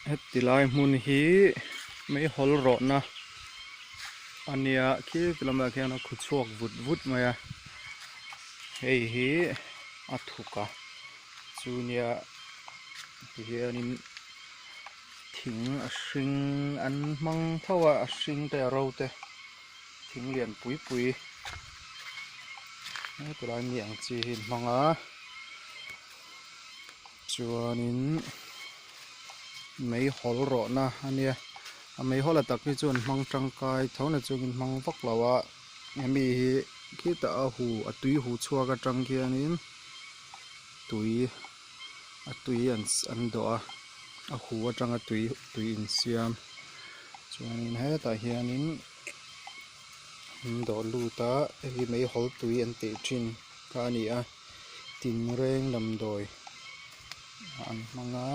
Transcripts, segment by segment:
Heti lai hmun hi meihawl rawhna a nia khi lamah khian a khu chhuak vut vut mai a hei hi a thuk a chu nia tihianin thing a hring an hmang tho a a hring te a ro te thing lian pui pui heti lai mi ang chi hi an hmang a. Chuanin meihawl rawhna a nia a meihawl a tak hi chuan hmang tangkai tho na chungin hmang vak lo a hemi hi khitah a hu a tui hu chhuak atang khianin tui a tui an an dawh a a hu atanga tui tui insiam chuanin hetah hianin an dawh lut a hei hi meihawl tui an tih thin kha a ni a. Tinreng damdawi an hmang a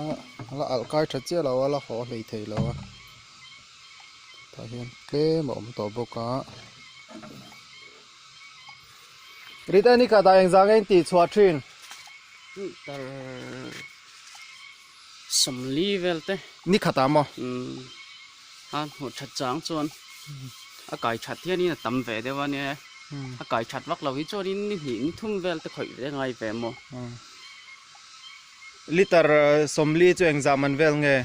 a la alh kai tha chiah lo a la haw hlei thei lo a tah hian tlem a awm tawh bawk a. Rita ni khat ah engzah nge in tih chhuah thin? Tar sawmli vel te. Ni khat ah maw? Umm a hmuh that chang chuan a kai that hianin a tam ve deuh a nia. A kai that vak lo hi chuanin ni hnih ni thum vel te khawih ve ngai ve maw? Liter sawmli chu engzah man vel nge?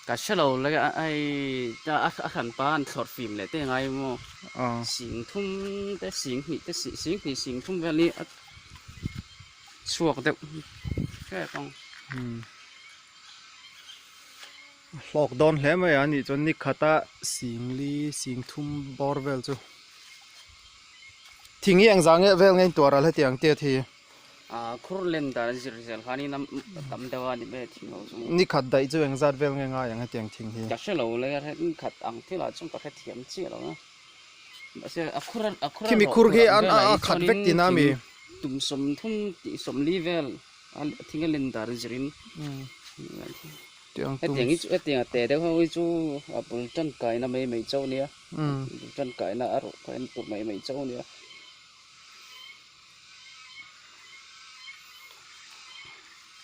Ka hre lo le hei a hran pa an thlawrh fim leh te ngai maw? Sing thum te sing hnih te sing hnih sing thum vel hi a chhuak deuh hrep ang. Hlawk dawn hle mai a nih chuan ni khata singli sing thum bawr vel chu thing hi engzah nge vel nge in tuar al hetiang tiat hi. Aa khur len dan a zir zel khan in a tam deuh a ni mai a thing ho chu. Ni khat daih chu engzat vel nge ngai ang hetiang thing hi. Ka hre lo le a ni khat ang thil ah chuan ka hrethiam chiah lo a mahse a khur a khur a Khimi rawh khur tur khi ang an velah a hi khat chuanin vek tina mi. thing tum sawmthum tih sawmli vel a thing a len dan a zirin. Hetiang hi chu hetiang a te deuh ho hi chu a bul tangkaina mai mai chauh a nia bul tangkaina a rawh kha en tur mai mai chauh a nia.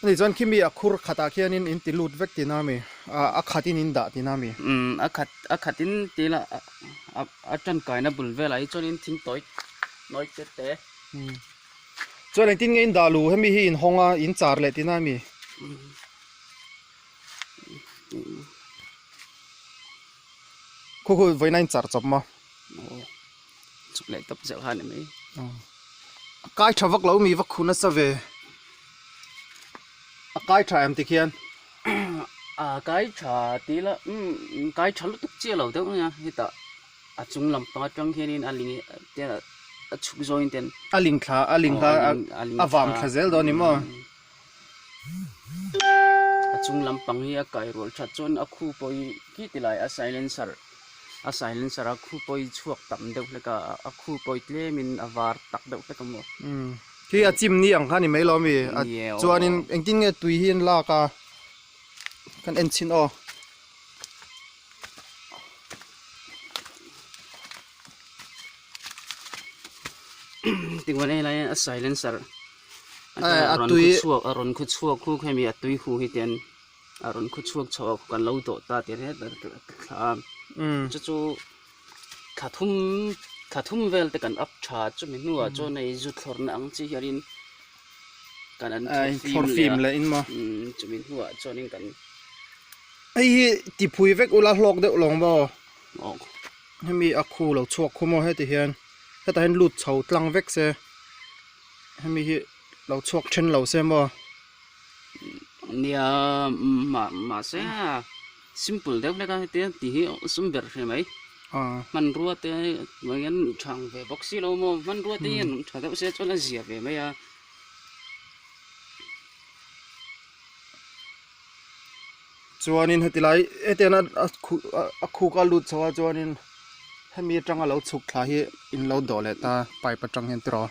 Ani chuan khimi a khur khatah khianin in ti lut vek tihna a mi a khatin in dah tihna a mi. A khat a khatin tih ila a tangkaina bul velah hi chuanin thing tawi nawi te te. Chuan engtin nge in dah luh hemi hi in hawng a in char leh tihna a mi. Khu khu vawiin a in char chawp maw? Aw chuk leh tawp zeuh kha a ni mai. A kai tha vak lo mi va khu nasa ve. A kai tha em tikhian? A kai tha tih la umm kai tha lutuk chiah lo deuh ania hetah a chung lam pang atang hianin a ling a chhuk zawngin ten. A ling thla a ling kha a vam thla zel dawn a ni maw? A chung lampang hi a kai rual that chuan a khu pawh hi khi ti lai a silencer a silencer a khu pawh hi chhuak tam deuh hlek a a khu pawh hi tlem in a var tak deuh hlek a maw. Umm khi a chim ni ang kha ni mai lo ami a chuanin engtin nge tui hi an lak a kan en chhin aw. Tinguan ei lai a silencer. A rawn khu chhuak a rawn khu chhuak khu hemi a tui hu hi tian a rawn khu chhuak chho a kan lo dawh ta tih ringawt a thla a chu chu thla thum thla thum vel te kan up tha chumi hnuah chuan hei zu thlawrna ang chi hianin kan an thlawr fim leh a chumi hnuah chuanin kan hei hi ti phui vek ula hlawk deuh lawng maw hemi a khu lo chhuak khu maw heti hian hetah hian lut chho tlang vek se. Hemi hi lo chhuak then lo se maw? Nia mahse simple deuh hlek a hetia tih hi sum ber hre mai. Hmanrua te hian thang ve bawk si lo maw hmanrua te hian tha deuh se chuan a zia ve mai a. Chuanin heti lai hetiang a khuk a lut chho a chuanin hemi atanga lo chhuk thla hi in lo dawh leh ta pipe atang hian tiraw.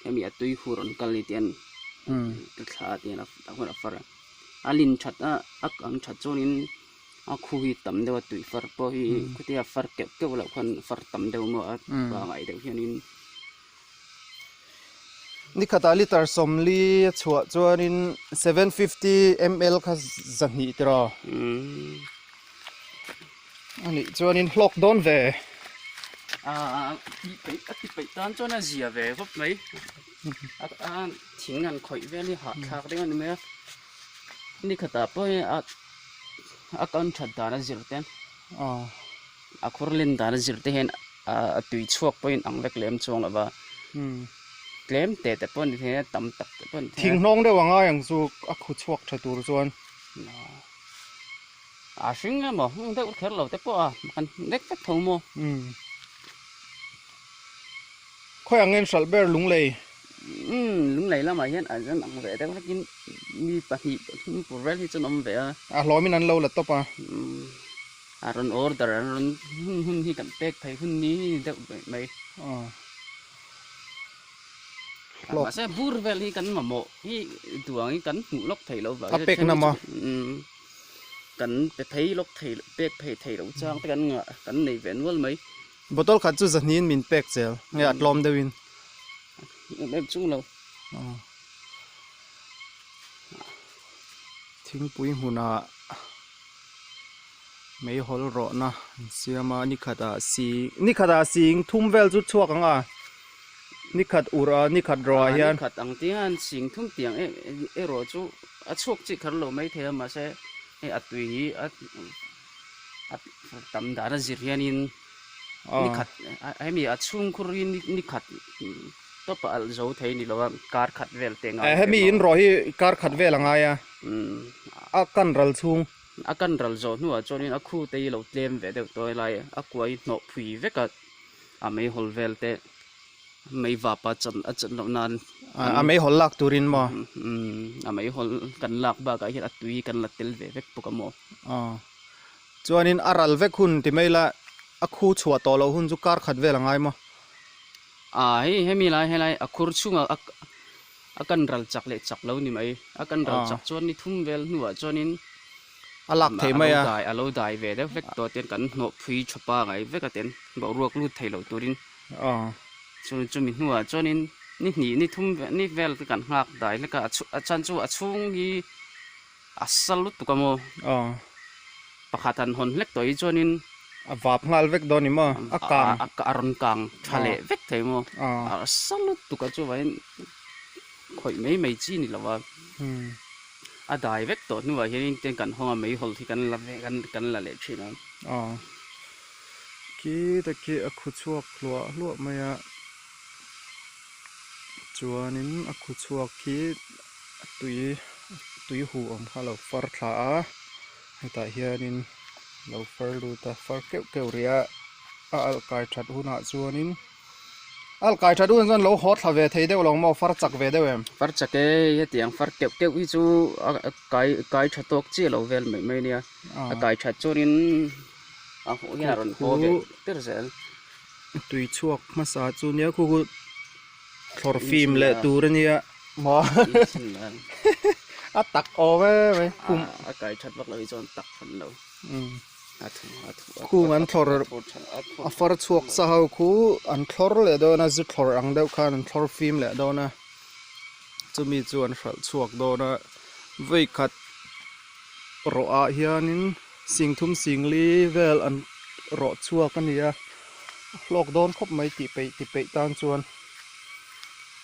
Hemi a tui hur an kal ni tian ka thla tian a hun a far a a lin that a a kang that chuanin a khu hi tam deuh a tui far pawh hi khutia far keuh keuh loh khan far tam deuh maw a pangai deuh hianin. Nikhatah liter 40 a chhuah chuanin 750 ml kha 200 tiraw. A nih chuanin hlawk dawn ve. A ti peih a ti peih tan chuan a zia ve vawp mai. A thing an khawih vel hi hahthlak deuh a ni mai a. Nikhatah pawh hi a a kan that dan a zir te a khur len dan a zir te hian a tui chhuak pawhin ang vek lem chuang lo va. Tlem te te pawh a ni thei a tam tak te pawh a ni thei a. Thing hnawng deuh a ngai ang chu a khu chhuak tha tur chuan. A hring emaw hung deuh kher lo te pawh a kan vek vek tho maw. Umm. Khawi ang ngen hralh ber lunglei? Umm lunglei lamah hian an rawn ang ve deuh hlekin mi pahnih pathum tur vel hi chu an awm ve a. A hlawmin an lo la tawp a. Umm a rawn order an rawn hun hun hi kan pek thei hun ni deuh mai. Aw. Mahse bur vel hi kan mamawh hi duang hi kan hmuh lawk theih loh vang A pek na maw? Kan pe phei lawk thei pek phei thei loh chang te kan ngah kan nei ve nual mai. Bottle khat chu zahniin min pek zel nge a tlawm deuhin? Em em chung lo. Thingpui hmunah meihawl rawhna an siam a nikhatah si nikhatah sing thum vel chu chhuak ang a nikhat urh a nikhat rawh ah hian nikhat ang tih hian sing thum tiang em erawh chu a chhuak chih kher lo maithei a mahse hei a tui hi a a tam dan a zir hianin nikhat hemi a chhungkhur hi nikhat tawp a alh zo thei ni lo a kar khat vel te ngai hemi in rawh hi kar khat vel a ngai a a kan ral chhung. A kan ral zawh hnuah chuanin a khu te hi lo tlem ve deuh tawh helai a kuai hnawh phui vek a, a meihawl vel te mei vapa chan a chan loh nan a meihawl lak turin maw? Umm a meihawl kan lak bakah hian a tui kan la tel ve vek bawk a maw? Aw chuanin a ral vek hun ti mai la a khu chhuah tawh loh hun chu kar khat vel a ngai maw? Aa hei hemi lai helai a khur chhungah a A kan ral chak leh chak lo ni mai. A kan ral chak chuan ni thum vel hnuah chuanin a lak thei mai a. A lo dai ve deuh vek tawh ten kan hnawh phui tha pangai vek a ten boruak lut thei lo turin. Chu chumi hnuah chuanin ni hnih ni thum ni vel te kan nghak dai hlek a, a chhan chu a chhung hi a sal lutuk a maw. Pakhat han hawn hlek tawh hi chuanin a vap nghal vek dawn ni maw? A kang. A rawn kang tha leh vek thei maw? A sa lutuk a chuvangin khawih mai mai chi ni lo a. A dai vek tawh hnuah hianin ten kan hawng a meihawl hi kan la ve kan la leh thin a. Aw. Khi te khi a khu chhuak hluah hluah mai a. Chuanin a khu chhuak khi a tui tui hu awm kha a lo far thla a. Hetah hianin lo far lut a far keuh keuh rih a a alh kai that hunah chuanin a alh kai that hunah chuan lo haw thla ve thei deuh lo maw far chak ve deuh em? Far chak e hetiang far keuh keuh hi chu a kai kai tha tawk chiah lo vel mai mai ania a kai that chuanin a hmuh hian a rawn haw ve ber zel. Tui chhuak hmasa chu nia khu khu thlawr fim leh tur ania maw a tak awm em mai kum a kai that vak lo hi chuan tak hran lo khung an thlawr a far chhuak sa ho khu an thlawr leh dawn a zu thlawr ang deuh khan an thlawr fim leh dawn a chumi chu an hralh chhuak dawn a vawi khat rawh ah hianin sing thum sing li vel an rawh chhuak a ni a a hlawk dawn khawp mai tih peih ti peih tan chuan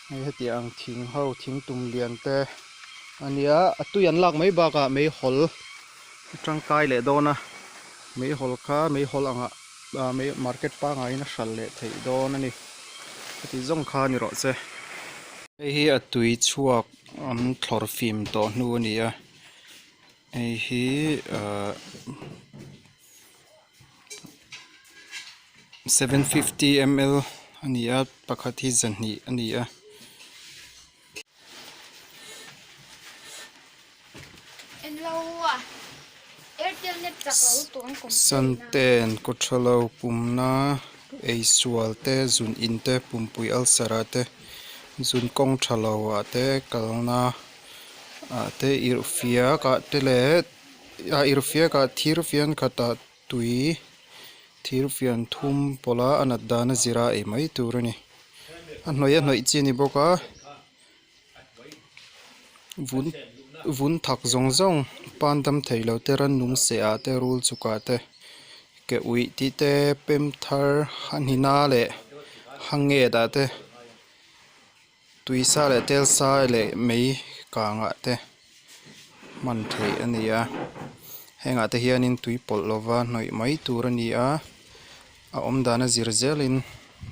hei hetiang ang thing ho thing tum lian te a nia a tui an lak mai bakah meihawl a tangkai leh dawn a meihawl kha meihawl angah ah mei market pangaiin a hralh leh theih dawn a ni heti zawng kha ni rawh se. Hei hi a tui chhuak an thlawr fim tawh hnu a ni a. Hei hi ahh 750 ml a ni a pakhat hi zahnih a ni a. Santen kawthalo pumna eisual te zun in te pumpui ulcer ah te zun kawng tha lo ah te kalna. Ah te irhfiak ah te leh ah irhfiak ah thir fian khatah tui thir fian thum pawlh a a nat dan a zir a ei mai tur a ni a hnawih a hnawih chi a ni bawk a. Vun vun thak zawng zawng pan dam thei lo te rannung seh ah te rul chuk ah te ke uih tih te pem thar a hnina leh hanget ah te tuisa leh tel sa leh mei kang ah te hman theih a ni a heng ah te hian in tui pawlh lova hnawih mai tur a ni a a awm dan a zir zel in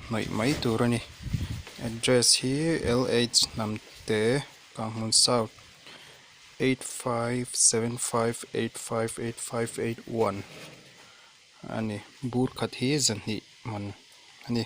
hnawih mai tur a ni address hi L H Hnamte Kanghmun South 8575858581 a ni bur khat hi zahnih man a ni.